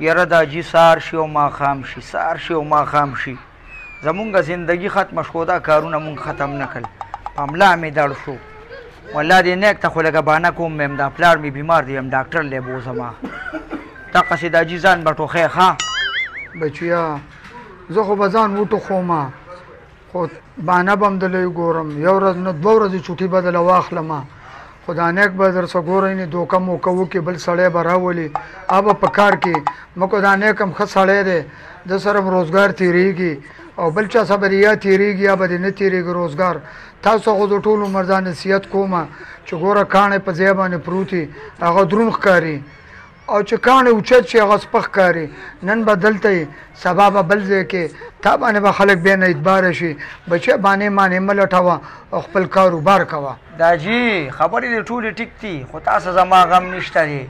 یاره دا جي سار شي او ماښام شي، سار شي او ماښام شي، زمونږ زندګي ختمه شو، دا کارونه مونږ ختم نه کړل، په ملا مې دړ شو. والله دې نیک ته خو لږه بانه کوم، میم دا پلار مې بیمار دی، یم ډاکټر لی بوځم. دقسې دا جي ځان به ټوخی. ښه بچیه، زه خو به ځان وټوخوم، خو بانه به هم دله وګورم، یو ورځ نه دوه ورځې چوټي به دله واخلم، خو دا نیک به درسره ګورئ نه دوکه موکه وکړي، بل سړی به راولي، هغه به په کار کې مکو. دا نیک هم ښه سړی دی، ده سره هم روزګار تېرېږي، او بل چا سره به دې یا تېرېږي یا به دې نه تېرېږي روزګار. تاسو خو د ټول عمر دا نصیحت کوم چې ګوره کاڼی په ځای باندې پروت وي هغه دروند ښکاري، او چې کاڼی اوچت شي هغه سپک ښکاري. نن به دلته یې، سبا به بل ځای کې، تا باندې به خلک بیا نه اعتباره شي. بچیه بانې مانې مه لټوه او خپل کاروبار کوه. دا جي خبرې دې ټولې ټیک دي، خو تاسو زما غم نشته دی.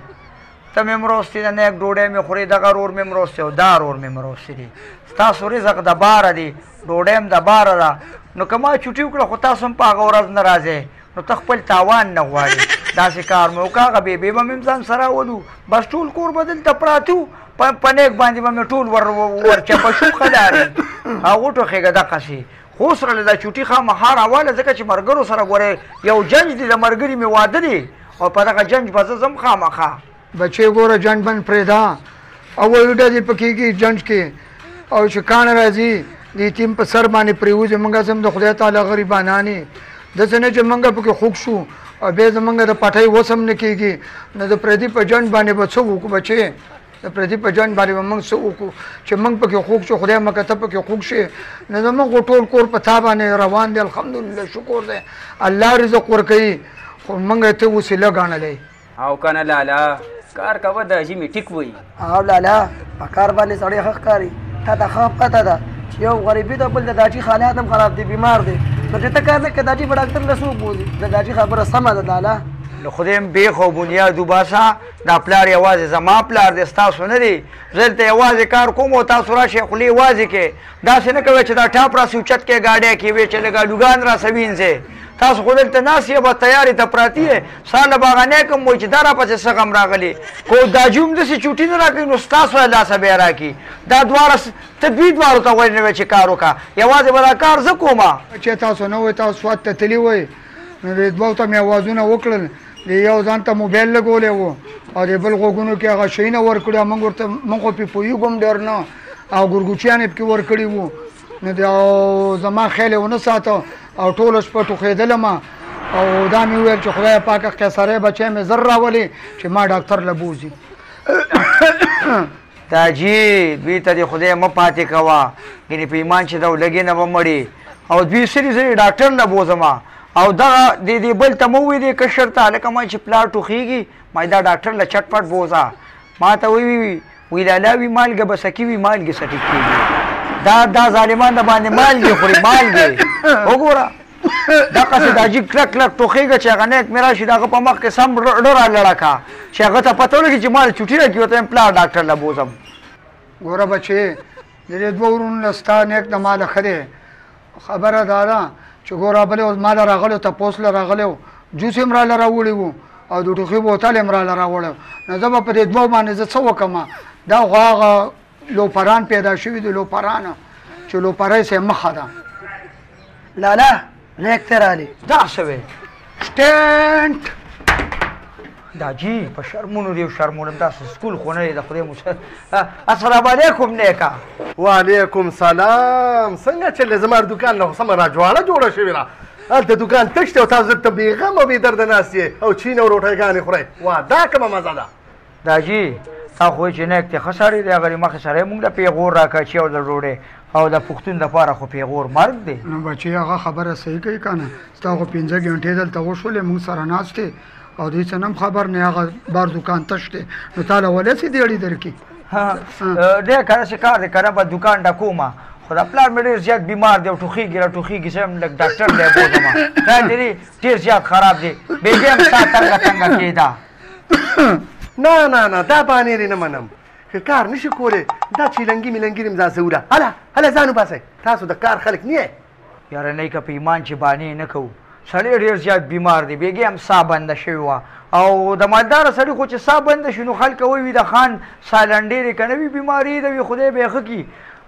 ته مې مروستې ده، نیک ډوډۍ مې خورې، دغه رور مې مروستې او دا رور مې مروستې دی. ستاسو رزق د باره دی، ډوډۍ هم د باره ده، نو که ما چوټي وکړه خو تاسو هم په هغه ورځ نه راځئ، نو ته خپل تاوان نه غواړې. داسې کار مې وکړه، هغه بېبې به مې هم ځان سره راولو، بس ټول کور به دلته پراته وو، په نیک باندې به مې ټول ورچپه شو. ښه لارې او وټوخېږه دقسې. خو اوس راله دا چوټي خامخا راواله، ځکه چې ملګرو سره ګورې یو جنج دی، د ملګري مې واده دی، او په دغه جنج به زه ځم خامخا. بچې ګوره جنج بند پرېږده، او وایي ډزې پکې کېږي جنج کې، او چې کاڼه راځي د یتیم په سر باندې پرېوځي. موږ هسې هم د خدای تعالی غریبانان یې، داسې نه چې موږ پکې خوږ شو او بیا زموږ د پټۍ وس هم نه کېږي، نو د پردي په جنج باندې به څه وکړو بچې؟ د پردي په جنج باندې به موږ څه وکړو چې موږ پکې خوږ شو؟ خدای مه که ته پکې خوږ شې، نو زموږ خو ټول کور په تا باندې روان دی، الحمدلله شکر دی، الله رزق ورکوي، خو موږ ته وسیله ګڼلی. او که نه لالا کار کوه، د حاجي مې ټیک وایي. او لالا په کار باندې سړی ښه ښکاري، تا ته ښه پته ده چې یو غریبي ده، بل د داجي حالات هم خراب دی، بیمار دی، نو چې ته کار نه کوې داجي به ډاکټر له څوک بوځي؟ د داجي خبره سمه ده لالا. نو خدای هم بېخ او بنیاد وباسه، دا پلار یوازې زما پلار دی، ستاسو نه دی. زه دلته یوازې کار کوم او تاسو راشئ خولې وازې کړئ، داسې نه کوئ چې دا ټاپ راسي اوچت کړئ ګاډی کې وي چې لږ آلوګان راسه وینځئ. تاسو خو دلته ناست یې، به تیارې ته پراته یې، سهار له به هغه نیک هم وایي چې دا راپسې څه غم راغلی، که دا جي هم داسې چوټي نه راکوي نو ستاسو له لاسه به یې راکړي. دا دواړه ته دوی دواړو ته وایي نه وایي چې کار وکړه، یوازې به دا کار زه کوم. چې تاسو نه وای، تاسو سوات ته تللي وای، نو دې دوو ته مې اوازونه وکړل، د یو ځان ته موبایل لګولی و او د بل غوږونو کې هغه شیونه ورکړي، موږ ورته موږ خو پرې پوهېږو هم ډېر نه، او ګورګوچیان یې پکې ورکړي وو، نو د زما خیال یې ونه ساته او ټوله شپه ټوخېدلم، او دا مې وویل چې خدای پاکه قیصرۍ بچی مې زر راولي چې ما ډاکټر له بوځي. تاجي دوی ته دې خدای مه پاتې کوه، ګنې په ایمان چې دا ولګې نه به مړي، او دوی سري سري ډاکټر له بوځم. او دغه دې دې بل ته مه ووایي دې کشر ته، هلکه ما چې پلار ټوخېږي ما دا ډاکټر له چټ پټ بوځه. ما ته ووایي وی لالا وي مالګه به سکي وي، مالګې سټي کېږي. دا ظالمان د باندې مالګې خوري، مالګې. وګوره دقسې د عجیب کلک کلک ټوخېږه چې هغه نیک مې راشي د هغه په مخ کې سم ړه را لړه کړه چې هغه ته پته ولګي چې ما له چوټي راکړي، ورته وایم پلار ډاکټر له بوځم. ګوره بچې، د دې دوه وروڼو له ستا نیک د ماله ښه دی. خبره دا ده چې ګوره بلې ورځ ما له راغلی و، تپوس له راغلی و، جوس یې هم راله راوړي وو او د ټوخي بوتل یې هم راله راوړی و، نو زه به په دې دوو باندې زه څه وکړم؟ دا خو هغه لوپران پیدا شوي دي، لوپران چې لوپرۍ سه مخه ده. لالا نیک ته راغلی. دا څه وایې؟ سټنټ. دا جي په شرمونو دی، شرمونو داسې سکول خو نه دی د خدای موسی. السلام علیکم نیکه. وعلیکم سلام. څنګه چلې؟ زما دوکان له خو سمه راجواړه جوړه شوې ده، هلته دوکان تش دی او تاسو دلته بېغمه بې درده ناست یې او چین او روټۍګانې خورئ. وا دا کومه مزه ده؟ دا جي تا خو چې نیک دی ښه سړی دی، هغه مخې سره یې موږ له پیغور راکړه چې او د ډوډۍ او د پښتون دپاره خو پیغور مرګ دی. نو بچې هغه خبره صحیح کوي که نه؟ ستا خو 5 ګنټې دلته وشولې، موږ سره ناست دی او دې څه نه هم خبر نه، هغه بار دوکان تش دی، نو تا له ولې څه دیړي درکړي؟ ډېر که داسې کار دی که نه به دوکان ډکومه، خو دا پلار مې ډېر زیات بیمار دی او ټوخېږي را ټوخېږي، زه هم لږ ډاکټر دی بوځم. خیال دې دی ډېر زیات خراب دی، بېګا هم ساه تنګه تنګه کېده. نه نه نه، دا بهانې دې نه منم، که کار نشي کولی دا چیلنګي میلنګي دې هم ځان سره وړه. هله هله ځان وباسئ، تاسو د کار خلک نه یئ. یاره نیکه په ایمان چې بهانې نه کوو، سړی ډېر زیات بیمار دی، بېګې هم ساه بنده شوې وه. او د مالدار سړي خو چې ساه بنده شي نو خلک وایي د خان ساه لنډې دی که نه وي بیماري ده وي، خدای به یې ښه کړي.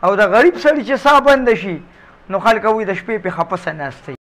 او د غریب سړي چې ساه بنده شي نو خلک وایي د شپې پې خپسه ناست.